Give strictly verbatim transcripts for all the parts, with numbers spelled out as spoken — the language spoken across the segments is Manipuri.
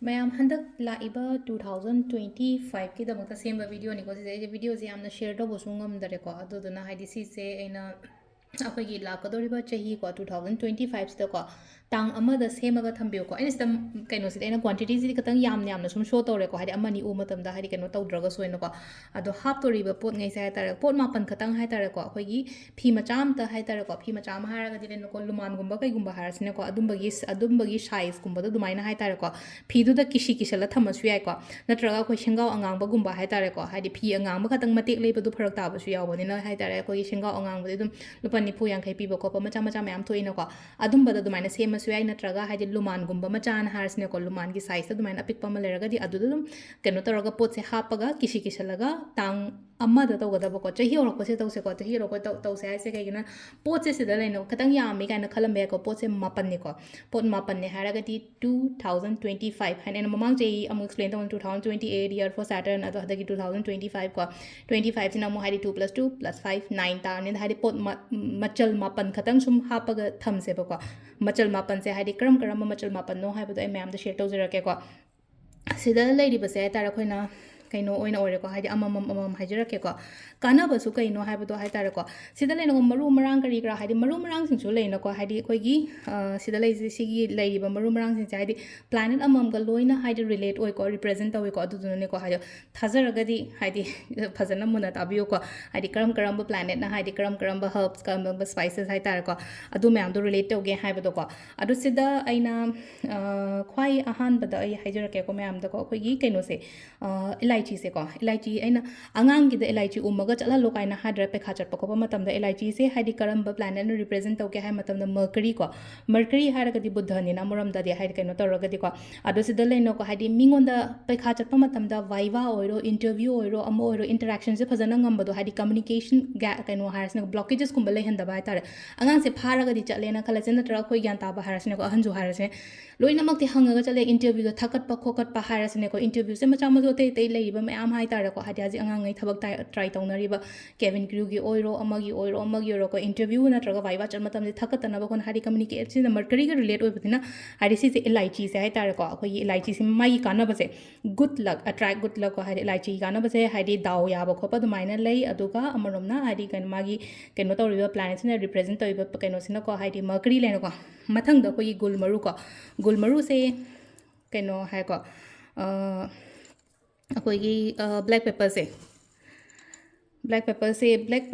ꯃꯌꯥꯝ, ꯍꯟꯗꯛ ꯂꯥꯛꯏꯕ two thousand twenty five ꯀꯤꯗꯃꯛꯇ ꯁꯦꯝꯕ ꯚꯤꯗꯤꯑꯣꯅꯤꯀꯣ ꯁꯤꯁꯦ꯫ ꯑꯩꯁꯦ ꯚꯤꯗꯤꯑꯣꯁꯦ ꯌꯥꯝꯅ ꯁꯦꯌꯔ ꯇꯧꯕꯁꯨ ꯉꯝꯗꯔꯦꯀꯣ꯫ ꯑꯗꯨꯗꯨꯅ ꯍꯥꯏꯗꯤ ꯁꯤꯁꯦ ꯑꯩꯅ ꯑꯩꯈꯣꯏꯒꯤ ꯂꯥꯛꯀꯗꯧꯔꯤꯕ ꯆꯍꯤꯀꯣ, two thousand twenty five ꯁꯤꯗꯀꯣ, ꯇꯥꯡ ꯑꯃꯗ ꯁꯦꯝꯃꯒ ꯊꯝꯕꯤꯌꯨꯀꯣ꯫ ꯑꯩꯅ ꯁꯤꯗ ꯀꯩꯅꯣꯁꯤꯗꯤ ꯑꯩꯅ ꯀ꯭ꯋꯥꯟꯇꯤꯇꯤꯁꯤꯗꯤ ꯈꯤꯇꯪ ꯌꯥꯝ ꯌꯥꯝꯅ ꯁꯨꯝ ꯁꯣ ꯇꯧꯔꯦꯀꯣ, ꯍꯥꯏꯗꯤ ꯑꯃꯅꯤ ꯎ ꯃꯇꯝꯗ ꯍꯥꯏꯗꯤ ꯀꯩꯅꯣ ꯇꯧꯗ꯭ꯔꯒꯁꯨ ꯑꯣꯏꯅꯀꯣ꯫ ꯑꯗꯣ ꯍꯥꯞꯇꯣꯔꯤꯕ ꯄꯣꯠꯉꯩꯁꯦ ꯍꯥꯏꯇꯥꯔꯦ, ꯄꯣꯠ ꯃꯥꯄꯟ ꯈꯛꯇꯪ ꯍꯥꯏꯇꯥꯔꯦꯀꯣ꯫ ꯑꯩꯈꯣꯏꯒꯤ ꯐꯤ ꯃꯆꯥ ꯑꯝꯇ ꯍꯥꯏꯇꯥꯔꯦꯀꯣ, ꯐꯤ ꯃꯆꯥ ꯑꯃ ꯍꯥꯏꯔꯒꯗꯤ ꯂꯩꯅꯀꯣ, ꯂꯨꯃꯥꯟꯒꯨꯝꯕ ꯀꯩꯒꯨꯝꯕ ꯍꯥꯏꯔꯁꯤꯅꯀꯣ, ꯑꯗꯨꯝꯕꯒꯤ ꯑꯗꯨꯝꯕꯒꯤ ꯁꯥꯏꯖꯀꯨꯝꯕꯗꯣ ꯑꯗꯨꯃꯥꯏꯅ ꯍꯥꯏꯇꯥꯔꯦꯀꯣ꯫ ꯐꯤꯗꯨꯗ ꯀꯤꯁꯤ ꯀꯤꯁꯜꯂ ꯊꯝꯃꯁꯨ ꯌꯥꯏꯀꯣ꯫ ꯅꯠꯇ꯭ꯔꯒ ꯑꯩꯈꯣꯏ ꯁꯦꯡꯒꯥꯎ ꯑꯉꯥꯡꯕꯒꯨꯝꯕ ꯍꯥꯏꯇꯥꯔꯦꯀꯣ, ꯍꯥꯏꯗꯤ ꯐꯤ ꯑꯉꯥꯡꯕ ꯈꯛꯇꯪ ꯃꯇꯦꯛ ꯂꯩꯕꯗꯨ ꯐꯔꯛ ꯇꯥꯕꯁꯨ ꯌꯥꯎꯕꯅꯤꯅ ꯍꯥꯏꯇꯥꯔꯦ, ꯑꯩꯈꯣꯏꯒꯤ ꯁꯦꯡꯒꯥꯎ ꯑꯉꯥꯡꯕꯗꯤ ꯑꯗꯨꯝ ꯂꯨꯄꯥ ꯅꯤꯐꯨ ꯌꯥꯡꯈꯩ ꯄꯤꯕ ꯈꯣꯠꯄ ꯃꯆꯥ ꯃꯆꯥ ꯃꯌꯥꯝ ꯊꯣꯛꯏꯅꯀꯣ꯫ ꯑꯗꯨꯝꯕꯗ ꯑꯗꯨꯃꯥꯏꯅ ꯁꯦꯝꯃꯁꯨ ꯌꯥꯏ, ꯅꯠꯇ꯭ꯔꯒ ꯍꯥꯏꯗꯤ ꯂꯨꯃꯥꯟꯒꯨꯝꯕ ꯃꯆꯥꯅ ꯍꯥꯏꯔꯁꯤꯅꯦꯀꯣ, ꯂꯨꯃꯥꯟꯒꯤ ꯁꯥꯏꯖꯇ ꯑꯗꯨꯃꯥꯏꯅ ꯑꯄꯤꯛꯄ ꯑꯃ ꯂꯩꯔꯒꯗꯤ ꯑꯗꯨꯗ ꯑꯗꯨꯝ ꯀꯩꯅꯣ ꯇꯧꯔꯒ ꯄꯣꯠꯁꯦ ꯍꯥꯞꯄꯒ ꯀꯤꯁꯤ ꯀꯤꯁꯜꯂꯒ ꯇꯥꯡ ꯑꯃꯗ ꯇꯧꯒꯗꯕꯀꯣ꯫ ꯆꯍꯤ ꯍꯧꯔꯛꯄꯁꯦ ꯇꯧꯁꯦꯀꯣ꯫ ꯆꯍꯤ ꯍꯧꯔꯛꯄ ꯇꯧ- ꯇꯧꯁꯦ ꯍꯥꯏꯁꯦ ꯀꯩꯒꯤꯅꯣ? ꯄꯣꯠꯁꯦ ꯁꯤꯗ ꯂꯩꯅ ꯈꯤꯇꯪ ꯌꯥꯝꯃꯤ ꯀꯥꯏꯅ ꯈꯜꯂꯝꯕ ꯌꯥꯏꯀꯣ꯫ ꯄꯣꯠꯁꯦ ꯃꯥꯄꯟꯅꯤꯀꯣ꯫ ꯄꯣꯠ ꯃꯥꯄꯟꯅꯦ ꯍꯥꯏꯔꯒꯗꯤ two thousand twenty five ꯍꯥꯏꯅ ꯑꯩꯅ ꯃꯃꯥꯡ ꯆꯍꯤ ꯑꯃꯨꯛ explain ꯇꯧꯕꯅꯤ, two thousand twenty eight, year for Saturn, ꯑꯗꯣ ꯍꯟꯗꯛꯀꯤ two thousand twenty five ꯀꯣ꯫ Twenty five ꯁꯤꯅ ꯑꯃꯨꯛ ꯍꯥꯏꯗꯤ two plus two plus five, nine ꯇꯥꯔꯅꯤ꯫ ꯍꯥꯏꯗꯤ ꯄꯣꯠ ꯃ- ꯃꯆꯜ ꯃꯥꯄꯟ ꯈꯛꯇꯪ ꯁꯨꯝ ꯍꯥꯞꯄꯒ ꯊꯝꯁꯦꯕꯀꯣ꯫ ꯃꯆꯜ ꯃꯥꯄꯟꯁꯦ ꯍꯥꯏꯗꯤ ꯀꯔꯝ ꯀꯔꯝꯕ ꯃꯆꯜ ꯃꯥꯄꯟꯅꯣ ꯍꯥꯏꯕꯗꯣ ꯑꯩ ꯃꯌꯥꯝꯗ ꯁꯦꯌꯔ ꯇꯧꯖꯔꯛꯀꯦꯀꯣ꯫ ꯁꯤꯗ ꯂꯩꯔꯤꯕꯁꯦ ꯍꯥꯏꯇꯥꯔꯦ, ꯑꯩꯈꯣꯏꯅ ꯀꯩꯅꯣ ꯑꯣꯏꯅ ꯑꯣꯏꯔꯦꯀꯣ, ꯍꯥꯏꯗꯤ ꯑꯃꯃꯝ ꯑꯃꯃꯝ ꯍꯥꯏꯖꯔꯛꯀꯦꯀꯣ꯫ ꯀꯥꯟꯅꯕꯁꯨ ꯀꯩꯅꯣ ꯍꯥꯏꯕꯗꯣ ꯍꯥꯏꯇꯥꯔꯦꯀꯣ꯫ ꯁꯤꯗ ꯂꯩꯅꯀꯣ, ꯃꯔꯨ ꯃꯔꯥꯡ ꯀꯔꯤ ꯀꯔꯥ, ꯍꯥꯏꯗꯤ ꯃꯔꯨ ꯃꯔꯥꯡꯁꯤꯡꯁꯨ ꯂꯩꯅꯀꯣ, ꯍꯥꯏꯗꯤ ꯑꯩꯈꯣꯏꯒꯤ, ꯑ, ꯁꯤꯗ ꯂꯩꯁꯦ, ꯁꯤꯒꯤ ꯂꯩꯔꯤꯕ ꯃꯔꯨ ꯃꯔꯥꯡꯁꯤꯡꯁꯦ ꯍꯥꯏꯗꯤ ꯄ꯭ꯂꯥꯅꯦꯠ ꯑꯃꯃꯝꯒ ꯂꯣꯏꯅ ꯍꯥꯏꯗꯤ ꯔꯤꯂꯦꯠ ꯑꯣꯏꯀꯣ, ꯔꯤꯄ꯭ꯔꯦꯖꯦꯟ ꯇꯧꯋꯤꯀꯣ꯫ ꯑꯗꯨꯗꯨꯅꯅꯦꯀꯣ, ꯍꯥꯏꯗꯤ ꯊꯥꯖꯔꯒꯗꯤ ꯍꯥꯏꯗꯤ ꯐꯖꯅ ꯃꯨꯟꯅ ꯇꯥꯕꯤꯌꯨꯀꯣ꯫ ꯍꯥꯏꯗꯤ ꯀꯔꯝ ꯀꯔꯝꯕ ꯄ꯭ꯂꯥꯅꯦꯠꯅ ꯍꯥꯏꯗꯤ ꯀꯔꯝ ꯀꯔꯝꯕ ꯍꯔꯕꯁ, ꯀꯔꯝ ꯀꯔꯝꯕ ꯁ꯭ꯄꯥꯏꯁꯦꯁ ꯍꯥꯏꯇꯥꯔꯦꯀꯣ, ꯑꯗꯨ ꯃꯌꯥꯝꯗꯣ ꯔꯤꯂꯦꯠ ꯇꯧꯒꯦ ꯍꯥꯏꯕꯗꯣꯀꯣ꯫ ꯑꯗꯨ ꯁꯤꯗ ꯑꯩꯅ, ꯑ, ꯈ꯭ꯋꯥꯏ ꯑꯍꯥꯟꯕꯗ ꯑꯩ ꯍꯥꯏꯖꯔꯛꯀꯦꯀꯣ ꯃꯌꯥꯝꯗꯀꯣ, ꯑꯩꯈꯣꯏꯒꯤ ꯀꯩꯅꯣꯁꯦ, ꯑ, ꯏꯂꯥꯏꯆꯤꯁꯦꯀꯣ꯫ ꯏꯂꯥꯏꯆꯤ ꯑꯩꯅ ꯑꯉꯥꯡꯒꯤꯗ ꯏꯂꯥꯏꯆꯤ ꯎꯝꯃꯒ ꯆꯠꯍꯜꯂꯣ ꯀꯥꯏꯅ ꯍꯥꯏꯗ꯭ꯔꯥ ꯄꯩꯈꯥ ꯆꯠꯄ ꯈꯣꯠꯄ ꯃꯇꯝꯗ꯫ ꯏꯂꯥꯏꯆꯤꯁꯦ ꯍꯥꯏꯗꯤ ꯀꯔꯝꯕ ꯄ꯭ꯂꯥꯅꯦꯠꯅ ꯔꯤꯄ꯭ꯔꯦꯖꯦꯟ ꯇꯧꯒꯦ ꯍꯥꯏ ꯃꯇꯝꯗ ꯃꯔꯀꯔꯤ ꯀꯣ꯫ ꯃꯔꯀꯔꯤ ꯍꯥꯏꯔꯒꯗꯤ ꯕꯨꯙꯅꯤꯅ ꯑꯃꯔꯣꯝꯗꯗꯤ ꯍꯥꯏꯗꯤ ꯀꯩꯅꯣ ꯇꯧꯔꯒꯗꯤꯀꯣ꯫ ꯑꯗꯣ ꯁꯤꯗ ꯂꯩꯅꯀꯣ, ꯍꯥꯏꯗꯤ ꯃꯤꯉꯣꯟꯗ ꯄꯩꯈꯥ ꯆꯠꯄ ꯃꯇꯝꯗ ꯚꯥꯏꯚꯥ ꯑꯣꯏꯔꯣ, ꯏꯟꯇꯔꯚ꯭ꯌꯨ ꯑꯣꯏꯔꯣ, ꯑꯃ ꯑꯣꯏꯔꯣ, ꯏꯟꯇꯔꯦꯛꯁꯟꯁꯦ ꯐꯖꯅ ꯉꯝꯕꯗꯣ, ꯍꯥꯏꯗꯤ ꯀꯝꯃꯨꯅꯤꯀꯦꯁꯟ ꯒ꯭ꯌꯥ- ꯀꯩꯅꯣ ꯍꯥꯏꯔꯁꯤꯅ ꯕ꯭ꯂꯣꯀꯦꯖꯦꯁꯀꯨꯝꯕ ꯂꯩꯍꯟꯗꯕ ꯍꯥꯏꯇꯥꯔꯦ꯫ ꯑꯉꯥꯡꯁꯦ ꯐꯥꯔꯒꯗꯤ ꯆꯠꯂꯦꯅ ꯈꯜꯂꯁꯦ, ꯅꯠꯇ꯭ꯔꯒ ꯑꯩꯈꯣꯏ ꯒ꯭ꯌꯥꯟ ꯇꯥꯕ ꯍꯥꯏꯔꯁꯤꯅꯦꯀꯣ, ꯑꯍꯟꯁꯨ ꯍꯥꯏꯔꯁꯦ, ꯂꯣꯏꯅꯃꯛꯇꯤ ꯍꯪꯉꯒ ꯆꯠꯂꯦ, ꯏꯟꯇꯔꯚ꯭ꯌꯨꯗ ꯊꯥꯀꯠꯄ ꯈꯣꯀꯠꯄ ꯍꯥꯏꯔꯁꯤꯅꯦꯀꯣ꯫ ꯏꯟꯇꯔꯚ꯭ꯌꯨꯁꯦ ꯃꯆꯥ ꯃꯁꯨ ꯑꯇꯩ ꯑꯇꯩ ꯂꯩ ꯂꯩꯔꯤꯕ ꯃꯌꯥꯝ ꯍꯥꯏꯇꯥꯔꯦꯀꯣ, ꯍꯥꯏꯗꯤ ꯍꯧꯖꯤꯛ ꯑꯉꯥꯡꯉꯩ ꯊꯕꯛ ꯇ꯭ꯔꯥꯏ ꯇꯧꯅꯔꯤꯕ ꯀꯦꯕꯤꯟ ꯀ꯭ꯔꯤꯌꯨꯒꯤ ꯑꯣꯏꯔꯣ, ꯑꯃꯒꯤ ꯑꯣꯏꯔꯣ, ꯑꯃꯒꯤ ꯑꯣꯏꯔꯣꯀꯣ, ꯏꯟꯇꯔꯚ꯭ꯌꯨ ꯅꯠꯇ꯭ꯔꯒ ꯚꯥꯏꯚꯥ ꯆꯠꯄ ꯃꯇꯝꯗ ꯊꯛꯀꯠꯇꯅꯕ ꯍꯣꯠꯅ, ꯍꯥꯏꯗꯤ ꯀꯝꯃ꯭ꯌꯨꯅꯤꯀꯦꯠꯁꯤꯅ ꯃꯔꯀꯔꯤꯒ ꯔꯤꯂꯦꯠ ꯑꯣꯏꯕꯅꯤꯅ, ꯍꯥꯏꯗꯤ ꯁꯤꯁꯦ ꯏꯂꯥꯏꯆꯤꯁꯦ ꯍꯥꯏꯇꯥꯔꯦꯀꯣ, ꯑꯩꯈꯣꯏꯒꯤ ꯏꯂꯥꯏꯆꯤꯁꯤ ꯃꯥꯒꯤ ꯀꯥꯟꯅꯕꯁꯦ, ꯒꯨꯗ ꯂꯛ, ꯑꯦꯇ꯭ꯔꯦꯛ ꯒꯨꯗ ꯂꯛꯀꯣ, ꯍꯥꯏꯗꯤ ꯏꯂꯥꯏꯆꯤꯒꯤ ꯀꯥꯟꯅꯕꯁꯦ ꯍꯥꯏꯗꯤ ꯗꯥꯎ ꯌꯥꯕ ꯈꯣꯠꯄ ꯑꯗꯨꯃꯥꯏꯅ ꯂꯩ꯫ ꯑꯗꯨꯒ ꯑꯃꯔꯣꯝꯅ ꯍꯥꯏꯗꯤ ꯀꯩꯅꯣ, ꯃꯥꯒꯤ ꯀꯩꯅꯣ ꯇꯧꯔꯤꯕ ꯄ꯭ꯂꯥꯅꯦꯠꯁꯤꯅ ꯔꯤꯄ꯭ꯔꯦꯖꯦꯟ ꯇꯧꯔꯤꯕ ꯀꯩꯅꯣꯁꯤꯅꯀꯣ, ꯍꯥꯏꯗꯤ ꯃꯔꯀꯔꯤ ꯂꯩꯅꯀꯣ꯫ ꯃꯊꯪꯗ ꯑꯩꯈꯣꯏꯒꯤ ꯒꯨꯜ ꯃꯔꯨꯀꯣ, ꯒꯨꯜ ꯃꯔꯨꯁꯦ ꯀꯩꯅꯣ ꯍꯥꯏꯀꯣ, ꯑꯩꯈꯣꯏꯒꯤ ꯕ꯭ꯂꯦꯛ ꯄꯦꯄꯔꯁꯦ, ꯕ꯭ꯂꯦꯛ ꯄꯦꯄꯔꯁꯦ, ꯕ꯭ꯂꯦꯛ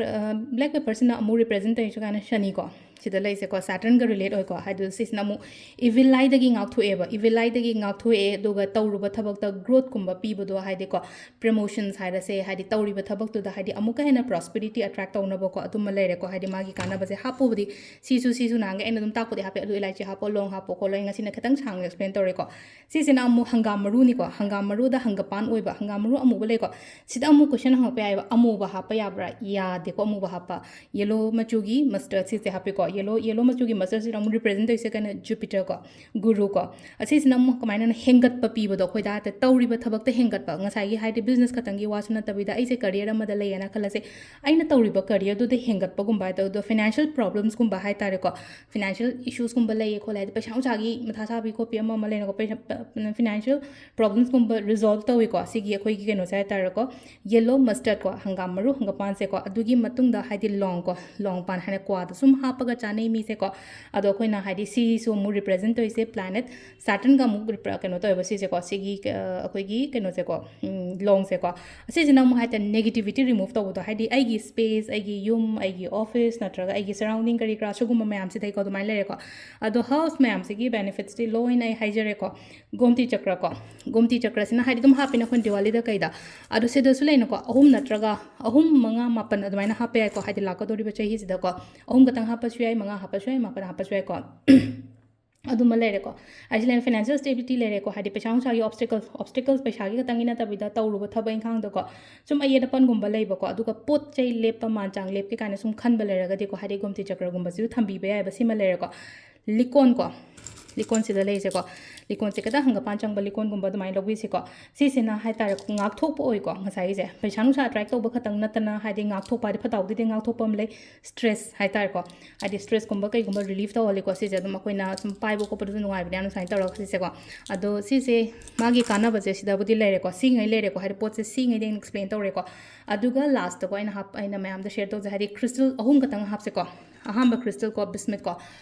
ꯕ꯭ꯂꯦꯛ ꯄꯦꯄꯔꯁꯤꯅ ꯑꯃꯨꯛ ꯔꯤꯄ꯭ꯔꯦꯖꯦꯟ ꯇꯧꯔꯤꯁꯦ ꯀꯥꯏꯅ ꯁꯅꯤꯀꯣ, ꯁꯤꯗ ꯂꯩꯁꯦꯀꯣ, ꯁꯦꯇꯔꯟꯒ ꯔꯤꯂꯦꯠ ꯑꯣꯏꯀꯣ꯫ ꯍꯥꯏꯗꯤ ꯁꯤꯁꯤꯅ ꯑꯃꯨꯛ ꯏꯚꯤꯜ ꯑꯥꯏꯗꯒꯤ ꯉꯥꯛꯊꯣꯛꯑꯦꯕ, ꯏꯚꯤꯜ ꯑꯥꯏꯗꯒꯤ ꯉꯥꯛꯊꯣꯛꯑꯦ꯫ ꯑꯗꯨꯒ ꯇꯧꯔꯨꯕ ꯊꯕꯛꯇ ꯒ꯭ꯔꯣꯠꯀꯨꯝꯕ ꯄꯤꯕꯗꯣ, ꯍꯥꯏꯗꯤꯀꯣ, ꯄ꯭ꯔꯃꯣꯁꯟꯁ ꯍꯥꯏꯔꯁꯦ, ꯍꯥꯏꯗꯤ ꯇꯧꯔꯤꯕ ꯊꯕꯛꯇꯨꯗ ꯍꯥꯏꯗꯤ ꯑꯃꯨꯛꯀ ꯍꯦꯟꯅ ꯄ꯭ꯔꯣꯁꯄꯦꯔꯤꯇꯤ ꯑꯦꯇ꯭ꯔꯦꯛ ꯇꯧꯅꯕꯀꯣ, ꯑꯗꯨꯃ ꯂꯩꯔꯦꯀꯣ꯫ ꯍꯥꯏꯗꯤ ꯃꯥꯒꯤ ꯀꯥꯟꯅꯕꯁꯦ ꯍꯥꯞꯄꯨꯕꯗꯤ ꯁꯤꯁꯨ, ꯁꯤꯁꯨ ꯅꯍꯥꯟꯒꯩ ꯑꯩꯅ ꯑꯗꯨꯝ ꯇꯥꯛꯄꯗꯤ ꯍꯥꯞꯄꯦ, ꯑꯗꯨ ꯏꯂꯥꯏꯆꯤ ꯍꯥꯞꯄꯣ, ꯂꯣꯡ ꯍꯥꯞꯄꯣ ꯈꯣꯠꯂꯣ, ꯑꯩ ꯉꯁꯤꯅ ꯈꯤꯇꯪ ꯁꯥꯡꯅ ꯑꯦꯛꯁꯄ꯭ꯂꯦꯟ ꯇꯧꯔꯦꯀꯣ꯫ ꯁꯤꯁꯤꯅ ꯑꯃꯨꯛ ꯍꯪꯒꯥꯝ ꯃꯔꯨꯅꯤꯀꯣ, ꯍꯪꯒꯥꯝ ꯃꯔꯨꯗ ꯍꯪꯒꯄꯥꯟ ꯑꯣꯏꯕ, ꯍꯪꯒꯥꯝ ꯃꯔꯨ ꯑꯃꯨꯕ ꯂꯩꯀꯣ꯫ ꯁꯤꯗ ꯑꯃꯨꯛ ꯀꯣꯏꯁꯟ ꯍꯪꯉꯛꯄ ꯌꯥꯏꯑꯕ, ꯑꯃꯨꯕ ꯍꯥꯞꯄ ꯌꯥꯕ꯭ꯔꯥ? ꯌꯥꯗꯦꯀꯣ ꯑꯃꯨꯕ ꯍꯥꯞꯄ꯫ ꯌꯦꯂꯣ ꯃꯆꯨꯒꯤ ꯃꯁꯇꯔꯗ ꯁꯤꯁꯦ ꯍꯥꯞꯄꯤꯀꯣ꯫ ꯌꯦꯂꯣ, ꯌꯦꯂꯣ ꯃꯆꯨꯒꯤ ꯃꯁꯇꯔꯗꯁꯤꯅ ꯑꯃꯨꯛ ꯔꯤꯄ꯭ꯔꯦꯖꯦꯟ ꯇꯧꯔꯤꯁꯦ ꯀꯩꯅꯣ, ꯖꯨꯄꯤꯇꯔꯀꯣ, ꯒꯨꯔꯨꯀꯣ꯫ ꯑꯁꯤꯁꯤꯅ ꯑꯃꯨꯛ ꯀꯃꯥꯏꯅ ꯍꯦꯟꯒꯠꯄ ꯄꯤꯕꯗꯣ ꯑꯩꯈꯣꯏꯗ, ꯍꯥꯏꯗꯤ ꯇꯧꯔꯤꯕ ꯊꯕꯛꯇ ꯍꯦꯟꯒꯠꯄ꯫ ꯉꯁꯥꯏꯒꯤ ꯍꯥꯏꯗꯤ ꯕꯤꯖꯤꯅꯦꯁ ꯈꯛꯇꯪꯒꯤ ꯋꯥꯁꯨ ꯅꯠꯇꯕꯤꯗ, ꯑꯩꯁꯦ ꯀꯔꯤꯌꯔ ꯑꯃꯗ ꯂꯩꯌꯦꯅ ꯈꯜꯂꯁꯦ, ꯑꯩꯅ ꯇꯧꯔꯤꯕ ꯀꯔꯤꯌꯔꯗꯨꯗ ꯍꯦꯟꯒꯠꯄꯒꯨꯝꯕ ꯍꯥꯏ ꯇꯧꯕꯗꯣ, ꯐꯥꯏꯅꯥꯟꯁꯤꯌꯦꯜ ꯄ꯭ꯔꯣꯕ꯭ꯂꯦꯝꯁꯀꯨꯝꯕ ꯍꯥꯏꯇꯥꯔꯦꯀꯣ, ꯐꯥꯏꯅꯥꯟꯁꯤꯌꯦꯜ ꯏꯁꯨꯁꯀꯨꯝꯕ ꯂꯩꯌꯦ ꯈꯣꯠꯂꯦ, ꯍꯥꯏꯗꯤ ꯄꯩꯁꯥ ꯅꯨꯡꯁꯥꯒꯤ ꯃꯊꯥ ꯁꯥꯕꯤ ꯈꯣꯠꯄꯤ ꯑꯃ ꯑꯃ ꯂꯩꯅꯀꯣ, ꯐꯥꯏꯅꯥꯟꯁꯤꯌꯦꯜ ꯄ꯭ꯔꯣꯕ꯭ꯂꯦꯝꯁꯀꯨꯝꯕ ꯔꯤꯖꯣꯜꯕ ꯇꯧꯋꯤꯀꯣ꯫ ꯁꯤꯒꯤ ꯑꯩꯈꯣꯏꯒꯤ ꯀꯩꯅꯣꯁꯦ ꯍꯥꯏꯇꯥꯔꯦꯀꯣ, ꯌꯦꯂꯣ ꯃꯁꯇꯔꯗꯀꯣ, ꯍꯪꯒꯥꯝ ꯃꯔꯨ, ꯍꯪꯒꯄꯥꯟꯁꯦꯀꯣ꯫ ꯑꯗꯨꯒꯤ ꯃꯇꯨꯡꯗ ꯍꯥꯏꯗꯤ ꯂꯣꯡꯀꯣ, ꯂꯣꯡ ꯄꯥꯟ ꯍꯥꯏꯅ ꯀ꯭ꯋꯥꯗ ꯁꯨꯝ ꯍꯥꯞꯄꯒ ꯆꯥꯅꯩ ꯃꯤꯁꯦꯀꯣ꯫ ꯑꯗꯣ ꯑꯩꯈꯣꯏꯅ ꯍꯥꯏꯗꯤ ꯁꯤꯁꯨ ꯑꯃꯨꯛ ꯔꯤꯄ꯭ꯔꯦꯖꯦꯟ ꯇꯧꯔꯤꯁꯦ ꯄ꯭ꯂꯥꯅꯦꯠ ꯁꯦꯇꯔꯟꯒ ꯑꯃꯨꯛ ꯔꯤꯄ꯭ꯔ-, ꯀꯩꯅꯣ ꯇꯧꯋꯦꯕ ꯁꯤꯁꯦꯀꯣ, ꯁꯤꯒꯤ, ꯑ, ꯑꯩꯈꯣꯏꯒꯤ ꯀꯩꯅꯣꯁꯦꯀꯣ, ꯎꯝ, ꯂꯣꯡꯁꯦꯀꯣ꯫ ꯑꯁꯤꯁꯤꯅ ꯑꯃꯨꯛ ꯍꯥꯏꯇꯥꯔꯦ ꯅꯦꯒꯦꯇꯤꯚꯤꯇꯤ ꯔꯤꯃꯨꯚ ꯇꯧꯕꯗꯣ, ꯍꯥꯏꯗꯤ ꯑꯩꯒꯤ ꯁ꯭ꯄꯦꯁ, ꯑꯩꯒꯤ ꯌꯨꯝ, ꯑꯩꯒꯤ ꯑꯣꯐꯤꯁ ꯅꯠꯇ꯭ꯔꯒ ꯑꯩꯒꯤ ꯁꯔꯥꯎꯟꯗꯤꯡ ꯀꯔꯤ ꯀꯔꯥ ꯁꯤꯒꯨꯝꯕ ꯃꯌꯥꯝꯁꯤꯗꯩꯀꯣ ꯑꯗꯨꯃꯥꯏꯅ ꯂꯩꯔꯦꯀꯣ꯫ ꯑꯗꯣ ꯍꯥꯎꯁ ꯃꯌꯥꯝꯁꯤꯒꯤ ꯕꯦꯅꯤꯐꯤꯠꯁꯇꯤ ꯂꯣꯏꯅ ꯑꯩ ꯍꯥꯏꯖꯔꯦꯀꯣ꯫ ꯒꯣꯝꯇꯤ ꯆꯀ꯭ꯔꯀꯣ, ꯒꯣꯝꯇꯤ ꯆꯀ꯭ꯔꯁꯤꯅ ꯍꯥꯏꯗꯤ ꯑꯗꯨꯝ ꯍꯥꯞꯄꯤꯅ ꯑꯩꯈꯣꯏꯅ ꯗꯤꯋꯥꯂꯤꯗ ꯀꯩꯗ꯫ ꯑꯗꯣ ꯁꯤꯗꯁꯨ ꯂꯩꯅꯀꯣ, ꯑꯍꯨꯝ ꯅꯠꯇ꯭ꯔꯒ ꯑꯍꯨꯝ, ꯃꯉꯥ, ꯃꯥꯄꯟ ꯑꯗꯨꯃꯥꯏꯅ ꯍꯥꯞꯄ ꯌꯥꯏꯀꯣ, ꯍꯥꯏꯗꯤ ꯂꯥꯛꯀꯗꯧꯔꯤꯕ ꯆꯍꯤꯁꯤꯗꯀꯣ꯫ ꯑꯍꯨꯝ ꯈꯛꯇꯪ ꯍꯥꯞꯄꯁꯨ ꯌꯥꯏ, ꯃꯉꯥ ꯍꯥꯞꯄꯁꯨ ꯌꯥꯏ, ꯃꯥꯄꯟ ꯍꯥꯞꯄꯁꯨ ꯌꯥꯏꯀꯣ꯫ ꯑꯗꯨꯃ ꯂꯩꯔꯦꯀꯣ꯫ ꯑꯁꯤ ꯂꯩꯔꯦ, ꯐꯥꯏꯅꯥꯟꯁꯤꯌꯦꯜ ꯁ꯭ꯇꯦꯕꯤꯂꯤꯇꯤ ꯂꯩꯔꯦꯀꯣ, ꯍꯥꯏꯗꯤ ꯄꯩꯁꯥ ꯅꯨꯡꯁꯥꯒꯤ ꯑꯣꯕꯁꯇꯦꯀꯜ, ꯑꯣꯕꯁꯇꯦꯀꯜꯁ ꯄꯩꯁꯥꯒꯤ ꯈꯛꯇꯪꯒꯤ ꯅꯠꯇꯕꯤꯗ ꯇꯧꯔꯨꯕ ꯊꯕꯛ ꯏꯪꯈꯥꯡꯗꯀꯣ, ꯁꯨꯝ ꯑꯌꯦꯠ ꯑꯄꯟꯒꯨꯝꯕ ꯂꯩꯕꯀꯣ, ꯑꯗꯨꯒ ꯄꯣꯠ ꯆꯩ ꯂꯦꯞꯄ, ꯃꯥꯟ ꯆꯥꯡ ꯂꯦꯞꯀꯦ ꯀꯥꯏꯅ ꯁꯨꯝ ꯈꯟꯕ ꯂꯩꯔꯒꯗꯤꯀꯣ, ꯍꯥꯏꯗꯤ ꯒꯣꯝꯇꯤ ꯆꯀ꯭ꯔꯒꯨꯝꯕꯁꯤꯁꯨ ꯊꯝꯕꯤꯕ ꯌꯥꯏꯑꯕ꯫ ꯁꯤꯃ ꯂꯩꯔꯦꯀꯣ꯫ ꯂꯤꯀꯣꯟꯀꯣ, ꯂꯤꯀꯣꯟꯁꯤꯗ ꯂꯩꯔꯤꯁꯦꯀꯣ, ꯂꯤꯀꯣꯟꯁꯦ ꯈꯤꯇꯪ ꯍꯪꯒꯄꯥꯟ ꯆꯪꯕ ꯂꯤꯀꯣꯟꯒꯨꯝꯕ ꯑꯗꯨꯃꯥꯏꯅ ꯂꯧꯕꯤꯁꯤꯀꯣ꯫ ꯁꯤꯁꯤꯅ ꯍꯥꯏꯇꯥꯔꯦ ꯉꯥꯛꯊꯣꯛꯄ ꯑꯣꯏꯀꯣ꯫ ꯉꯁꯥꯏꯒꯤꯁꯦ ꯄꯩꯁꯥ ꯅꯨꯡꯁꯥ ꯑꯦꯇ꯭ꯔꯦꯛ ꯇꯧꯕ ꯈꯛꯇꯪ ꯅꯠꯇꯅ, ꯍꯥꯏꯗꯤ ꯉꯥꯛꯊꯣꯛꯄ ꯍꯥꯏꯗꯤ ꯐꯠꯇ ꯍꯥꯎꯗꯤꯗꯤ ꯉꯥꯛꯊꯣꯛꯄ ꯑꯃ ꯂꯩ, ꯁ꯭ꯇ꯭ꯔꯦꯁ ꯍꯥꯏꯇꯥꯔꯦꯀꯣ꯫ ꯍꯥꯏꯗꯤ ꯁ꯭ꯇ꯭ꯔꯦꯁꯀꯨꯝꯕ ꯀꯩꯒꯨꯝꯕ ꯔꯤꯂꯤꯐ ꯇꯧꯍꯜꯂꯤꯀꯣ꯫ ꯁꯤꯁꯦ ꯑꯗꯨꯝ ꯑꯩꯈꯣꯏꯅ ꯁꯨꯝ ꯄꯥꯏꯕ ꯈꯣꯠꯄꯗꯁꯨ ꯅꯨꯡꯉꯥꯏꯕꯅꯦ ꯌꯥꯝꯅ ꯁꯨꯃꯥꯏꯅ ꯇꯧꯔꯒ ꯁꯤꯁꯦꯀꯣ꯫ ꯑꯗꯣ ꯁꯤꯁꯦ ꯃꯥꯒꯤ ꯀꯥꯟꯅꯕꯁꯦ ꯁꯤꯗꯕꯨꯗꯤ ꯂꯩꯔꯦꯀꯣ, ꯁꯤꯉꯩ ꯂꯩꯔꯦꯀꯣ, ꯍꯥꯏꯗꯤ ꯄꯣꯠꯁꯦ ꯁꯤꯉꯩꯗꯤ ꯑꯩꯅ ꯑꯦꯛꯁꯄ꯭ꯂꯦꯟ ꯇꯧꯔꯦꯀꯣ꯫ ꯑꯗꯨꯒ ꯂꯥꯁꯇꯀꯣ ꯑꯩꯅ ꯍꯥꯞ-, ꯑꯩꯅ ꯃꯌꯥꯝꯗ ꯁꯦꯌꯔ ꯇꯧꯖꯩ, ꯍꯥꯏꯗꯤ ꯀ꯭ꯔꯤꯁꯇꯜ ꯑꯍꯨꯝ ꯈꯛꯇꯪ ꯍꯥꯞꯁꯦꯀꯣ꯫ ꯑꯍꯥꯟꯕ ꯀ꯭ꯔꯤꯁꯇꯜ ꯀꯣ ꯕꯤꯁꯃꯤꯠ ꯀꯣ,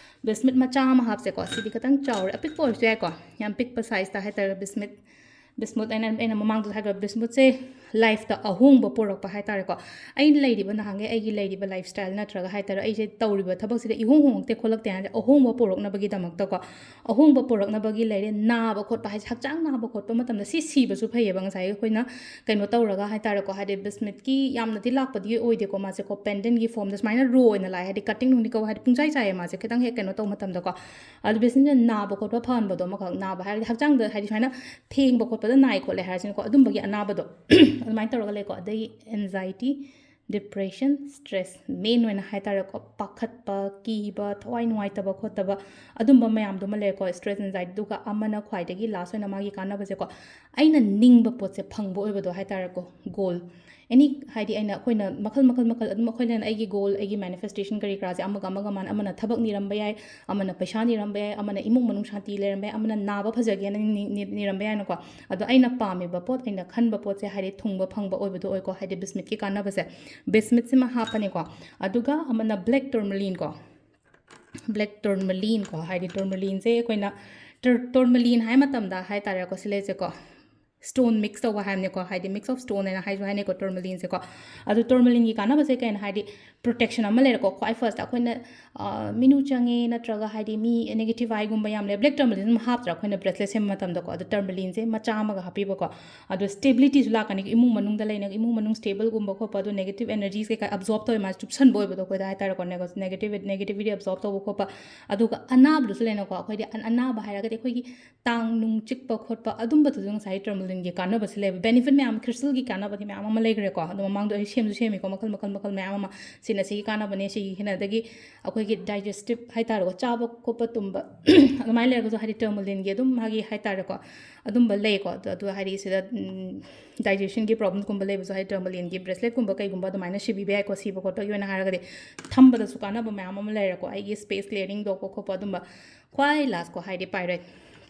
ꯕꯤꯁꯃꯤꯠ ꯃꯆꯥ ꯑꯃ ꯍꯥꯞꯁꯦꯀꯣ꯫ ꯁꯤꯗꯤ ꯈꯤꯇꯪ ꯆꯥꯎꯔꯦ, ꯑꯄꯤꯛꯄ ꯑꯣꯏꯔꯁꯨ ꯌꯥꯏꯀꯣ, ꯌꯥꯝ ꯄꯤꯛꯄ ꯁꯥꯏꯖꯇ ꯍꯥꯏꯇꯥꯔꯦ꯫ ꯕꯤꯁꯃꯤꯠ, ꯕꯤꯁꯃꯨꯠ ꯑꯩꯅ, ꯑꯩꯅ ꯃꯃꯥꯡꯗꯁꯨ ꯍꯥꯏꯈ꯭ꯔ ꯕꯤꯁꯃꯨꯠꯁꯦ ꯂꯥꯏꯐꯇ ꯑꯍꯣꯡꯕ ꯄꯨꯔꯛꯄ ꯍꯥꯏꯇꯥꯔꯦꯀꯣ꯫ ꯑꯩꯅ ꯂꯩꯔꯤꯕ ꯅꯍꯥꯟꯈꯩ ꯑꯩꯒꯤ ꯂꯩꯔꯤꯕ ꯂꯥꯏꯐ ꯁ꯭ꯇꯥꯏꯜ ꯅꯠꯇ꯭ꯔꯒ ꯍꯥꯏꯇꯥꯔꯦ, ꯑꯩꯁꯦ ꯇꯧꯔꯤꯕ ꯊꯕꯛꯁꯤꯗ ꯏꯍꯣꯡ ꯍꯣꯡꯉꯛꯇꯦ ꯈꯣꯠꯂꯛꯇꯦ ꯍꯥꯏꯅ ꯑꯍꯣꯡꯕ ꯄꯨꯔꯛꯅꯕꯒꯤꯗꯃꯛꯇꯀꯣ, ꯑꯍꯣꯡꯕ ꯄꯨꯔꯛꯅꯕꯒꯤ ꯂꯩꯔꯦ꯫ ꯅꯥꯕ ꯈꯣꯠꯄ ꯍꯥꯏꯁꯦ, ꯍꯛꯆꯥꯡ ꯅꯥꯕ ꯈꯣꯠꯄ ꯃꯇꯝꯗ ꯁꯤ ꯁꯤꯕꯁꯨ ꯐꯩꯌꯦꯕ꯫ ꯉꯁꯥꯏꯒꯤ ꯑꯩꯈꯣꯏꯅ ꯀꯩꯅꯣ ꯇꯧꯔꯒ ꯍꯥꯏꯇꯥꯔꯦꯀꯣ, ꯍꯥꯏꯗꯤ ꯕꯤꯁꯃꯤꯠꯀꯤ ꯌꯥꯝꯅꯗꯤ ꯂꯥꯛꯄꯗꯤ ꯑꯣꯏꯗꯦꯀꯣ, ꯃꯥꯁꯦꯀꯣ ꯄꯦꯟꯗꯦꯟꯒꯤ ꯐꯣꯝꯗ ꯁꯨꯃꯥꯏꯅ ꯔꯣ ꯑꯣꯏꯅ ꯂꯥꯛꯑꯦ, ꯍꯥꯏꯗꯤ ꯀꯠꯇꯤꯡ ꯅꯨꯡꯗꯤ ꯀꯧ, ꯍꯥꯏꯗꯤ ꯄꯨꯡꯆꯥꯏ ꯆꯥꯏꯌꯦ ꯃꯥꯁꯦ ꯈꯤꯇꯪ ꯍꯦꯛ ꯀꯩꯅꯣ ꯇꯧꯕ ꯃꯇꯝꯗꯀꯣ꯫ ꯑꯗꯨ ꯕꯤꯁꯃꯤꯠꯁꯤꯅ ꯅꯥꯕ ꯈꯣꯠꯄ ꯐꯍꯟꯕꯗꯣ ꯑꯃꯈꯛ, ꯅꯥꯕ ꯍꯥꯏꯔꯗꯤ ꯍꯛꯆꯥꯡꯗ ꯍꯥꯏꯗꯤ ꯁꯨꯃꯥꯏꯅ ꯊꯦꯡꯕ ꯈꯣꯠꯄꯗ ꯅꯥꯏ ꯈꯣꯠꯂꯦ ꯍꯥꯏꯔꯁꯤꯅꯀꯣ, ꯑꯗꯨꯝꯕꯒꯤ ꯑꯅꯥꯕꯗꯣ ꯑꯗꯨꯃꯥꯏꯅ ꯇꯧꯔꯒ ꯂꯩꯀꯣ꯫ ꯑꯗꯒꯤ ꯑꯦꯟꯖꯥꯏꯇꯤ, ꯗꯤꯄ꯭ꯔꯦꯁꯟ, ꯁ꯭ꯇ꯭ꯔꯦꯁ ꯃꯦꯟ ꯑꯣꯏꯅ ꯍꯥꯏꯇꯥꯔꯦꯀꯣ, ꯄꯥꯈꯠꯄ, ꯀꯤꯕ, ꯊꯋꯥꯏ ꯅꯨꯡꯉꯥꯏꯇꯕ ꯈꯣꯠꯇꯕ ꯑꯗꯨꯝꯕ ꯃꯌꯥꯝꯗꯨꯃ ꯂꯩꯔꯦꯀꯣ, ꯁ꯭ꯇ꯭ꯔꯦꯁ, ꯑꯦꯟꯖꯥꯏꯇꯤ꯫ ꯑꯗꯨꯒ ꯑꯃꯅ ꯈ꯭ꯋꯥꯏꯗꯒꯤ ꯂꯥꯁ ꯑꯣꯏꯅ ꯃꯥꯒꯤ ꯀꯥꯟꯅꯕꯁꯦꯀꯣ, ꯑꯩꯅ ꯅꯤꯡꯕ ꯄꯣꯠꯁꯦ ꯐꯪꯕ ꯑꯣꯏꯕꯗꯣ ꯍꯥꯏꯇꯥꯔꯦꯀꯣ, ꯒꯣꯜ ꯑꯦꯅꯤ ꯍꯥꯏꯗꯤ ꯑꯩꯅ, ꯑꯩꯈꯣꯏꯅ ꯃꯈꯜ ꯃꯈꯜ ꯃꯈꯜ ꯑꯗꯨꯝ ꯑꯩꯈꯣꯏꯅ ꯑꯩꯒꯤ ꯒꯣꯜ, ꯑꯩꯒꯤ ꯃꯦꯅꯤꯐꯦꯁꯇꯦꯁꯟ ꯀꯔꯤ ꯀꯔꯥꯁꯦ ꯑꯃꯒ ꯑꯃꯒ ꯃꯥꯟꯅ, ꯑꯃꯅ ꯊꯕꯛ ꯅꯤꯔꯝꯕ ꯌꯥꯏ, ꯑꯃꯅ ꯄꯩꯁꯥ ꯅꯤꯔꯝꯕ ꯌꯥꯏ, ꯑꯃꯅ ꯏꯃꯨꯡ ꯃꯅꯨꯡ ꯁꯥꯟꯇꯤ ꯂꯩꯔꯝꯕ ꯌꯥꯏ, ꯑꯃꯅ ꯅꯥꯕ ꯐꯖꯒꯦꯅ ꯅꯤ-, ꯅꯤ-, ꯅꯤꯔꯝꯕ ꯌꯥꯏꯅꯀꯣ꯫ ꯑꯗꯣ ꯑꯩꯅ ꯄꯥꯝꯃꯤꯕ ꯄꯣꯠ, ꯑꯩꯅ ꯈꯟꯕ ꯄꯣꯠꯁꯦ ꯍꯥꯏꯗꯤ ꯊꯨꯡꯕ ꯐꯪꯕ ꯑꯣꯏꯕꯗꯣ ꯑꯣꯏꯀꯣ, ꯍꯥꯏꯗꯤ ꯕꯤꯁꯃꯤꯠꯀꯤ ꯀꯥꯟꯅꯕꯁꯦ꯫ ꯕꯤꯁꯃꯤꯠꯁꯤꯃ ꯍꯥꯞꯄꯅꯤꯀꯣ꯫ ꯑꯗꯨꯒ ꯑꯃꯅ ꯕ꯭ꯂꯦꯛ ꯇꯣꯔꯃꯂꯤꯟ ꯀꯣ, ꯕ꯭ꯂꯦꯛ ꯇꯣꯔꯃꯂꯤꯟ ꯀꯣ, ꯍꯥꯏꯗꯤ ꯇꯣꯔꯃꯂꯤꯟꯁꯦ ꯑꯩꯈꯣꯏꯅ ꯇꯔ-, ꯇꯣꯔꯃꯂꯤꯟ ꯍꯥꯏ ꯃꯇꯝꯗ ꯍꯥꯏ ꯇꯥꯔꯦꯀꯣ, ꯁꯤ ꯂꯩꯁꯦꯀꯣ, ꯁ꯭ꯇꯣꯟ ꯃꯤꯛꯁ ꯇꯧꯕ ꯍꯥꯏꯕꯅꯤꯀꯣ, ꯍꯥꯏꯗꯤ ꯃꯤꯛꯁ ꯑꯣꯐ ꯁ꯭ꯇꯣꯟ ꯍꯥꯏꯅ ꯍꯥꯏꯁꯨ ꯍꯥꯏꯅꯩꯀꯣ ꯇꯣꯔꯃꯂꯤꯟꯁꯦꯀꯣ꯫ ꯑꯗꯣ ꯇꯣꯔꯃꯂꯤꯟꯒꯤ ꯀꯥꯟꯅꯕꯁꯦ ꯀꯩꯅꯣ ꯍꯥꯏꯗꯤ ꯄ꯭ꯔꯣꯇꯦꯛꯁꯟ ꯑꯃ ꯂꯩꯔꯦꯀꯣ꯫ ꯈ꯭ꯋꯥꯏ ꯐꯥꯔꯁꯇ ꯑꯩꯈꯣꯏꯅ, ꯑ, ꯃꯤꯅꯨ ꯆꯪꯉꯦ ꯅꯠꯇ꯭ꯔꯒ ꯍꯥꯏꯗꯤ ꯃꯤ ꯅꯦꯒꯦꯇꯤꯚ ꯑꯥꯏꯒꯨꯝꯕ ꯌꯥꯝ ꯂꯩ, ꯕ꯭ꯂꯦꯛ ꯇꯣꯔꯃꯂꯤꯟ ꯑꯗꯨꯝ ꯍꯥꯞꯇ꯭ꯔꯥ ꯑꯩꯈꯣꯏꯅ ꯕ꯭ꯔꯦꯁꯂꯦꯠ ꯁꯦꯝꯕ ꯃꯇꯝꯗꯀꯣ꯫ ꯑꯗꯣ ꯇꯣꯔꯃꯂꯤꯟꯁꯦ ꯃꯆꯥ ꯑꯃꯒ ꯍꯥꯞꯄꯤꯕꯀꯣ꯫ ꯑꯗꯣ ꯁ꯭ꯇꯦꯕꯤꯂꯤꯇꯤꯁꯨ ꯂꯥꯛꯀꯅꯤ, ꯏꯃꯨꯡ ꯃꯅꯨꯡꯗ ꯂꯩꯅ, ꯏꯃꯨꯡ ꯃꯅꯨꯡ ꯁ꯭ꯇꯦꯕꯜꯒꯨꯝꯕ ꯈꯣꯠꯄ, ꯑꯗꯣ ꯅꯦꯒꯦꯇꯤꯚ ꯑꯦꯅꯔꯖꯤꯁ ꯀꯩꯀꯥ ꯑꯦꯕꯖꯣꯔꯕ ꯇꯧꯋꯦ, ꯃꯥꯁꯦ ꯆꯨꯞꯁꯟꯕ ꯑꯣꯏꯕꯗꯣ ꯑꯩꯈꯣꯏꯗ ꯍꯥꯏꯇꯥꯔꯦꯀꯣ, ꯅꯦꯒꯦꯇꯤꯚ, ꯅꯦꯒꯦꯇꯤꯚꯤꯇꯤ ꯑꯦꯕꯖꯣꯔꯕ ꯇꯧꯕ ꯈꯣꯠꯄ꯫ ꯑꯗꯨꯒ ꯑꯅꯥꯕꯗꯨꯁꯨ ꯂꯩꯅꯀꯣ, ꯑꯩꯈꯣꯏꯗꯤ ꯑꯟ-, ꯑꯅꯥꯕ ꯍꯥꯏꯔꯒꯗꯤ ꯑꯩꯈꯣꯏꯒꯤ ꯇꯥꯡ ꯅꯨꯡ ꯆꯤꯛꯄ ꯈꯣꯠꯄ ꯑꯗꯨꯝꯕꯗꯨꯁꯨ ꯉꯁꯥꯏ ꯇꯣꯔꯃꯂꯤꯟ ꯒꯤ ꯀꯥꯟꯅꯕꯁꯦ ꯂꯩꯕ, ꯕꯦꯅꯤꯐꯤꯠ ꯃꯌꯥꯝ, ꯈ꯭ꯔꯤꯁꯇꯜꯒꯤ ꯀꯥꯟꯅꯕꯗꯤ ꯃꯌꯥꯝ ꯑꯃ ꯂꯩꯈ꯭ꯔꯦꯀꯣ꯫ ꯑꯗꯣ ꯃꯃꯥꯡꯗ ꯑꯩ ꯁꯦꯝꯁꯨ ꯁꯦꯝꯃꯤꯀꯣ, ꯃꯈꯜ ꯃꯈꯜ ꯃꯈꯜ ꯃꯌꯥꯝ ꯑꯃ, ꯁꯤꯅ ꯁꯤꯒꯤ ꯀꯥꯟꯅꯕꯅꯦ, ꯁꯤꯒꯤ ꯍꯦꯟꯅꯗꯒꯤ ꯑꯩꯈꯣꯏꯒꯤ ꯗꯥꯏꯖꯦꯁꯇꯤꯞ ꯍꯥꯏꯇꯥꯔꯦꯀꯣ, ꯆꯥꯕ ꯈꯣꯠꯄ ꯇꯨꯝꯕ ꯑꯗꯨꯃꯥꯏꯅ ꯂꯩꯔꯒꯁꯨ, ꯍꯥꯏꯗꯤ ꯇꯔꯃꯂꯤꯟꯒꯤ ꯑꯗꯨꯝ ꯃꯥꯒꯤ ꯍꯥꯏꯇꯥꯔꯦꯀꯣ, ꯑꯗꯨꯝꯕ ꯂꯩꯀꯣ꯫ ꯑꯗꯣ, ꯑꯗꯣ ꯍꯥꯏꯗꯤ ꯁꯤꯗ ꯗꯥꯏꯖꯦꯁꯟꯒꯤ ꯄ꯭ꯔꯣꯕ꯭ꯂꯦꯝꯒꯨꯝꯕ ꯂꯩꯕꯁꯨ, ꯍꯥꯏꯗꯤ ꯇꯔꯃꯂꯤꯟꯒꯤ ꯕ꯭ꯔꯦꯁꯂꯦꯠꯀꯨꯝꯕ ꯀꯩꯒꯨꯝꯕ ꯑꯗꯨꯃꯥꯏꯅ ꯁꯤꯕꯤꯕ ꯌꯥꯏꯀꯣ, ꯁꯤꯕ ꯈꯣꯠꯄꯒꯤ ꯑꯣꯏꯅ ꯍꯥꯏꯔꯒꯗꯤ꯫ ꯊꯝꯕꯗꯁꯨ ꯀꯥꯟꯅꯕ ꯃꯌꯥꯝ ꯑꯃ ꯂꯩꯔꯦꯀꯣ, ꯑꯩꯒꯤ ꯁ꯭ꯄꯦꯁ ꯀ꯭ꯂꯤꯌꯥꯔꯤꯡ ꯇꯧꯕ ꯈꯣꯠꯄ ꯑꯗꯨꯝꯕ꯫ ꯈ꯭ꯋꯥꯏ ꯂꯥꯁꯀꯣ, ꯍꯥꯏꯗꯤ ꯄꯥꯏꯔꯥꯏꯠ,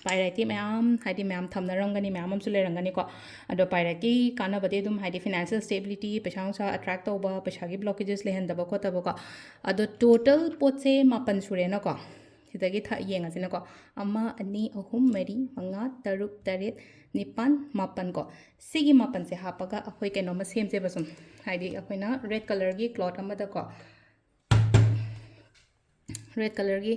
ꯄꯥꯏꯔꯥꯏꯠꯇꯤ ꯃꯌꯥꯝ, ꯍꯥꯏꯗꯤ ꯃꯌꯥꯝ ꯊꯝꯅꯔꯝꯒꯅꯤ, ꯃꯌꯥꯝ ꯑꯃꯁꯨ ꯂꯩꯔꯝꯒꯅꯤꯀꯣ꯫ ꯑꯗꯣ ꯄꯥꯏꯔꯥꯏꯠꯀꯤ ꯀꯥꯟꯅꯕꯗꯤ ꯑꯗꯨꯝ ꯍꯥꯏꯗꯤ ꯐꯤꯅꯥꯟꯁꯤꯌꯦꯜ ꯁ꯭ꯇꯦꯕꯤꯂꯤꯇꯤ, ꯄꯩꯁꯥ ꯅꯨꯡꯁꯥ ꯑꯦꯇ꯭ꯔꯦꯛ ꯇꯧꯕ, ꯄꯩꯁꯥꯒꯤ ꯕ꯭ꯂꯣꯀꯦꯖꯦꯁ ꯂꯩꯍꯟꯗꯕ ꯈꯣꯠꯇꯕꯀꯣ꯫ ꯑꯗꯣ ꯇꯣꯇꯦꯜ ꯄꯣꯠꯁꯦ ꯃꯥꯄꯟ ꯁꯨꯔꯦꯅꯀꯣ꯫ ꯁꯤꯗꯒꯤ ꯊ-, ꯌꯦꯡꯉꯁꯤꯅꯀꯣ꯫ ꯑꯃ, ꯑꯅꯤ, ꯑꯍꯨꯝ, ꯃꯔꯤ, ꯃꯉꯥ, ꯇꯔꯨꯛ, ꯇꯔꯦꯠ, ꯅꯤꯄꯥꯟ, ꯃꯥꯄꯟ ꯀꯣ꯫ ꯁꯤꯒꯤ ꯃꯥꯄꯟꯁꯦ ꯍꯥꯞꯄꯒ ꯑꯩꯈꯣꯏ ꯀꯩꯅꯣꯝꯃ ꯁꯦꯝꯁꯦꯕ ꯁꯨꯝ꯫ ꯍꯥꯏꯗꯤ ꯑꯩꯈꯣꯏꯅ ꯔꯦꯗ ꯀꯂꯔꯒꯤ ꯀ꯭ꯂꯣꯠ ꯑꯃꯗꯀꯣ, ꯔꯦꯗ ꯀꯂꯔꯒꯤ,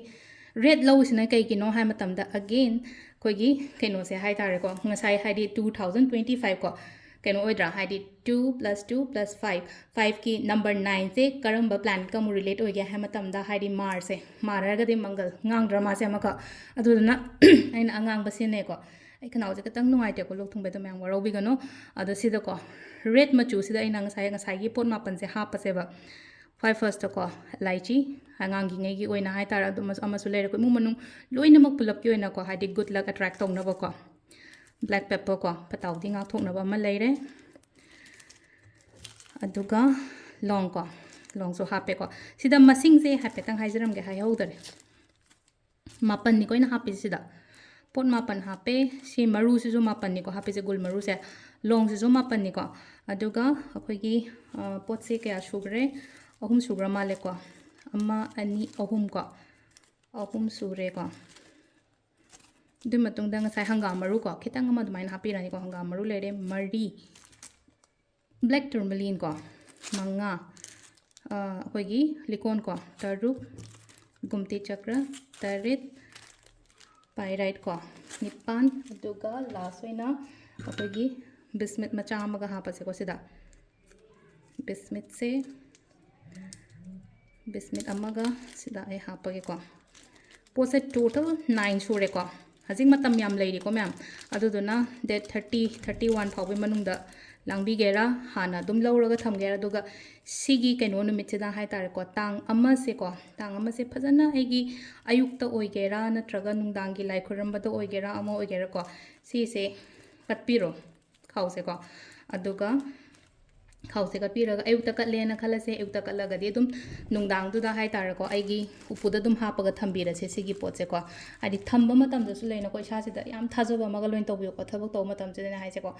ꯔꯦꯗ ꯂꯧꯔꯤꯁꯤꯅ ꯀꯩꯒꯤꯅꯣ ꯍꯥꯏ ꯃꯇꯝꯗ, ꯑꯒꯦꯟ, ꯑꯩꯈꯣꯏꯒꯤ ꯀꯩꯅꯣꯁꯦ ꯍꯥꯏ ꯇꯥꯔꯦꯀꯣ, ꯉꯁꯥꯏ ꯍꯥꯏꯗꯤ two thousand twenty five ꯀꯣ, ꯀꯩꯅꯣ ꯑꯣꯏꯗ꯭ꯔꯥ, ꯍꯥꯏꯗꯤ two plus two plus five, ꯐꯥꯏꯚꯀꯤ ꯅꯝꯕꯔ ꯅꯥꯏꯟꯁꯦ ꯀꯔꯝꯕ ꯄ꯭ꯂꯥꯅꯦꯠꯀ ꯑꯃꯨꯛ ꯔꯤꯂꯦꯠ ꯑꯣꯏꯒꯦ ꯍꯥꯏ ꯃꯇꯝꯗ, ꯍꯥꯏꯗꯤ ꯃꯥꯔꯁꯁꯦ, ꯃꯥꯔ ꯍꯥꯏꯔꯒꯗꯤ ꯃꯪꯒꯜ, ꯉꯥꯡꯗ꯭ꯔꯥ ꯃꯥꯁꯦ ꯑꯃꯈꯛ? ꯑꯗꯨꯗꯨꯅ ꯑꯩꯅ ꯑꯉꯥꯡꯕ ꯁꯤꯖꯤꯟꯅꯩꯀꯣ꯫ ꯑꯩ ꯈꯅꯥꯎꯁꯦ ꯈꯤꯇꯪ ꯅꯨꯡꯉꯥꯏꯇꯦꯀꯣ, ꯂꯣꯛ ꯊꯨꯡꯕꯩ, ꯑꯗꯨ ꯃꯌꯥꯝ ꯋꯥꯔꯧꯕꯤꯒꯅꯨ꯫ ꯑꯗꯣ ꯁꯤꯗꯀꯣ, ꯔꯦꯗ ꯃꯆꯨꯁꯤꯗ ꯑꯩꯅ ꯉꯁꯥꯏ, ꯉꯁꯥꯏꯒꯤ ꯄꯣꯠ ꯃꯥꯄꯟꯁꯦ ꯍꯥꯞꯄꯁꯦꯕ꯫ ꯈ꯭ꯋꯥꯏ ꯐꯥꯔꯁꯇꯀꯣ, ꯏꯂꯥꯏꯆꯤ, ꯑꯉꯥꯡꯒꯤꯉꯩꯒꯤ ꯑꯣꯏꯅ ꯍꯥꯏꯇꯥꯔꯦ, ꯑꯗꯨꯝ ꯑꯃꯁꯨ ꯂꯩꯔꯦꯀꯣ, ꯏꯃꯨꯡ ꯃꯅꯨꯡ ꯂꯣꯏꯅꯃꯛ ꯄꯨꯂꯞꯀꯤ ꯑꯣꯏꯅꯀꯣ, ꯍꯥꯏꯗꯤ ꯒꯨꯗ ꯂꯛ ꯑꯦꯇ꯭ꯔꯦꯛ ꯇꯧꯅꯕꯀꯣ꯫ ꯕ꯭ꯂꯦꯛ ꯄꯦꯄꯔꯀꯣ, ꯄꯇꯥꯎꯗꯤ ꯉꯥꯛꯊꯣꯛꯅꯕ ꯑꯃ ꯂꯩꯔꯦ꯫ ꯑꯗꯨꯒ ꯂꯣꯡ ꯀꯣ, ꯂꯣꯡꯁꯨ ꯍꯥꯞꯄꯦꯀꯣ꯫ ꯁꯤꯗ ꯃꯁꯤꯡꯁꯦ ꯍꯥꯏꯐꯦꯠꯇꯪ ꯍꯥꯏꯖꯔꯝꯒꯦ, ꯍꯥꯏꯍꯧꯗꯔꯦ꯫ ꯃꯥꯄꯟꯅꯤꯀꯣ ꯑꯩꯅ ꯍꯥꯞꯄꯤꯁꯦ ꯁꯤꯗ꯫ ꯄꯣꯠ ꯃꯥꯄꯟ ꯍꯥꯞꯄꯦ꯫ ꯁꯤ ꯃꯔꯨꯁꯤꯁꯨ ꯃꯥꯄꯟꯅꯤꯀꯣ ꯍꯥꯞꯄꯤꯁꯦ, ꯒꯨꯜ ꯃꯔꯨꯁꯦ꯫ ꯂꯣꯡꯁꯤꯁꯨ ꯃꯥꯄꯟꯅꯤꯀꯣ꯫ ꯑꯗꯨꯒ ꯑꯩꯈꯣꯏꯒꯤ, ꯑ, ꯄꯣꯠꯁꯦ ꯀꯌꯥ ꯁꯨꯈ꯭ꯔꯦ? ꯑꯍꯨꯝ ꯁꯨꯈ꯭ꯔ ꯃꯥꯜꯂꯦꯀꯣ꯫ ꯑꯃ, ꯑꯅꯤ, ꯑꯍꯨꯝ ꯀꯣ꯫ ꯑꯍꯨꯝ ꯁꯨꯔꯦꯀꯣ꯫ ꯑꯗꯨꯒꯤ ꯃꯇꯨꯡꯗ ꯉꯁꯥꯏ ꯍꯪꯒꯥꯝ ꯃꯔꯨ ꯀꯣ, ꯈꯤꯇꯪ ꯑꯃ ꯑꯗꯨꯃꯥꯏꯅ ꯍꯥꯞꯄꯤꯔꯅꯤꯀꯣ꯫ ꯍꯪꯒꯥꯝ ꯃꯔꯨ ꯂꯩꯔꯦ ꯃꯔꯤ, ꯕ꯭ꯂꯦꯛ ꯇꯨꯔꯃꯂꯤꯟ ꯀꯣ ꯃꯉꯥ, ꯑ, ꯑꯩꯈꯣꯏꯒꯤ ꯂꯤꯀꯣꯟ ꯀꯣ ꯇꯔꯨꯛ, ꯒꯨꯝꯇꯤ ꯆꯀ꯭ꯔ ꯇꯔꯦꯠ, ꯄꯥꯏꯔꯥꯏꯠ ꯀꯣ ꯅꯤꯄꯥꯟ, ꯑꯗꯨꯒ ꯂꯥꯁ ꯑꯣꯏꯅ ꯑꯩꯈꯣꯏꯒꯤ ꯕꯤꯁꯃꯤꯠ ꯃꯆꯥ ꯑꯃꯒ ꯍꯥꯞꯄꯁꯦꯀꯣ ꯁꯤꯗ꯫ ꯕꯤꯁꯃꯤꯠꯁꯦ, ꯕꯤꯁꯃꯤꯠ ꯑꯃꯒ ꯁꯤꯗ ꯑꯩ ꯍꯥꯞꯄꯒꯦꯀꯣ꯫ ꯄꯣꯠꯁꯦ ꯇꯣꯇꯦꯜ ꯅꯥꯏꯟ ꯁꯨꯔꯦꯀꯣ꯫ ꯍꯧꯖꯤꯛ ꯃꯇꯝ ꯌꯥꯝ ꯂꯩꯔꯤꯀꯣ ꯃꯌꯥꯝ꯫ ꯑꯗꯨꯗꯨꯅ date thirty, thirty one ꯐꯥꯎꯕꯒꯤ ꯃꯅꯨꯡꯗ ꯂꯥꯡꯕꯤꯒꯦꯔꯥ, ꯍꯥꯟꯅ ꯑꯗꯨꯝ ꯂꯧꯔꯒ ꯊꯝꯒꯦꯔꯥ, ꯑꯗꯨꯒ ꯁꯤꯒꯤ ꯀꯩꯅꯣ ꯅꯨꯃꯤꯠꯁꯤꯗ ꯍꯥꯏ ꯇꯥꯔꯦꯀꯣ, ꯇꯥꯡ ꯑꯃꯁꯦꯀꯣ, ꯇꯥꯡ ꯑꯃꯁꯦ ꯐꯖꯅ ꯑꯩꯒꯤ ꯑꯌꯨꯛꯇ ꯑꯣꯏꯒꯦꯔꯥ ꯅꯠꯇ꯭ꯔꯒ ꯅꯨꯡꯗꯥꯡꯒꯤ ꯂꯥꯏ ꯈꯨꯔꯝꯕꯗ ꯑꯣꯏꯒꯦꯔꯥ ꯑꯃ ꯑꯣꯏꯒꯦꯔꯥꯀꯣ, ꯁꯤꯁꯦ ꯀꯠꯄꯤꯔꯣ, ꯈꯥꯎꯁꯦꯀꯣ꯫ ꯑꯗꯨꯒ ꯈꯥꯎꯁꯦ ꯀꯠꯄꯤꯔꯒ ꯑꯌꯨꯛꯇ ꯀꯠꯂꯦꯅ ꯈꯜꯂꯁꯦ꯫ ꯑꯌꯨꯛꯇ ꯀꯠꯂꯒꯗꯤ ꯑꯗꯨꯝ ꯅꯨꯡꯗꯥꯡꯗꯨꯗ ꯍꯥꯏ ꯇꯥꯔꯦꯀꯣ, ꯑꯩꯒꯤ ꯎꯄꯨꯗ ꯑꯗꯨꯝ ꯍꯥꯞꯄꯒ ꯊꯝꯕꯤꯔꯁꯦ ꯁꯤꯒꯤ ꯄꯣꯠꯁꯦꯀꯣ꯫ ꯍꯥꯏꯗꯤ ꯊꯝꯕ ꯃꯇꯝꯗꯁꯨ ꯂꯩꯅꯀꯣ, ꯏꯁꯥꯁꯤꯗ ꯌꯥꯝ ꯊꯥꯖꯕ ꯑꯃꯒ ꯂꯣꯏꯅ ꯇꯧꯕꯤꯌꯨꯀꯣ, ꯊꯕꯛ ꯇꯧꯕ ꯃꯇꯝꯁꯤꯗꯅꯦ ꯍꯥꯏꯁꯦꯀꯣ꯫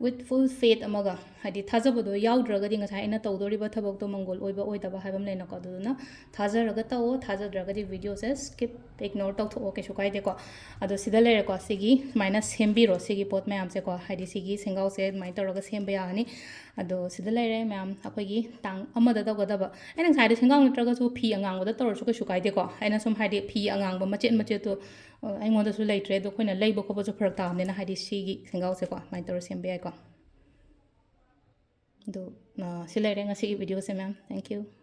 With full faith ꯑꯃꯒ, ꯍꯥꯏꯗꯤ ꯊꯥꯖꯕꯗꯣ ꯌꯥꯎꯗ꯭ꯔꯒꯗꯤ ꯉꯁꯥꯏ ꯑꯩꯅ ꯇꯧꯗꯣꯔꯤꯕ ꯊꯕꯛꯇꯣ ꯃꯪꯒꯣꯜ ꯑꯣꯏꯕ ꯑꯣꯏꯗꯕ ꯍꯥꯏꯕ ꯑꯃ ꯂꯩꯅꯀꯣ꯫ ꯑꯗꯨꯗꯨꯅ ꯊꯥꯖꯔꯒ ꯇꯧꯑꯣ, ꯊꯥꯖꯗ꯭ꯔꯒꯗꯤ videoꯁꯦ skip, ignore ꯇꯧꯊꯣꯛꯑꯣ, ꯀꯩꯁꯨ ꯀꯥꯏꯗꯦꯀꯣ꯫ ꯑꯗꯣ ꯁꯤꯗ ꯂꯩꯔꯦꯀꯣ, ꯁꯤꯒꯤ ꯁꯨꯃꯥꯏꯅ ꯁꯦꯝꯕꯤꯔꯣ, ꯁꯤꯒꯤ ꯄꯣꯠ ꯃꯌꯥꯝꯁꯦꯀꯣ, ꯍꯥꯏꯗꯤ ꯁꯤꯒꯤ ꯁꯦꯡꯒꯥꯎꯁꯦ ꯑꯗꯨꯃꯥꯏꯅ ꯇꯧꯔꯒ ꯁꯦꯝꯕ ꯌꯥꯒꯅꯤ꯫ ꯑꯗꯣ ꯁꯤꯗ ꯂꯩꯔꯦ ꯃꯌꯥꯝ, ꯑꯩꯈꯣꯏꯒꯤ ꯇꯥꯡ ꯑꯃꯗ ꯇꯧꯒꯗꯕ꯫ ꯑꯩꯅ ꯉꯁꯥꯏꯗꯣ ꯁꯦꯡꯒꯥꯎ ꯅꯠꯇ꯭ꯔꯒꯁꯨ ꯐꯤ ꯑꯉꯥꯡꯕꯗ ꯇꯧꯔꯁꯨ ꯀꯩꯁꯨ ꯀꯥꯏꯗꯦꯀꯣ꯫ ꯑꯩꯅ ꯁꯨꯝ ꯍꯥꯏꯗꯤ ꯐꯤ ꯑꯉꯥꯡꯕ ꯃꯆꯦꯠ ꯃꯆꯦꯠꯇꯣ, ꯑ, ꯑꯩꯉꯣꯟꯗꯁꯨ ꯂꯩꯇ꯭ꯔꯦ, ꯑꯗꯣ ꯑꯩꯈꯣꯏꯅ ꯂꯩꯕ ꯈꯣꯠꯄꯁꯨ ꯐꯔꯛ ꯇꯥꯕꯅꯤꯅ ꯍꯥꯏꯗꯤ ꯁꯤꯒꯤ ꯁꯦꯡꯒꯥꯎꯁꯦꯀꯣ ꯑꯗꯨꯃꯥꯏꯅ ꯇꯧꯔ ꯁꯦꯝꯕ ꯌꯥꯏꯀꯣ꯫ ꯑꯗꯣ, ꯑ, ꯁꯤ ꯂꯩꯔꯦ ꯉꯁꯤꯒꯤ videoꯁꯦ ꯃꯌꯥꯝ꯫ Thank you꯫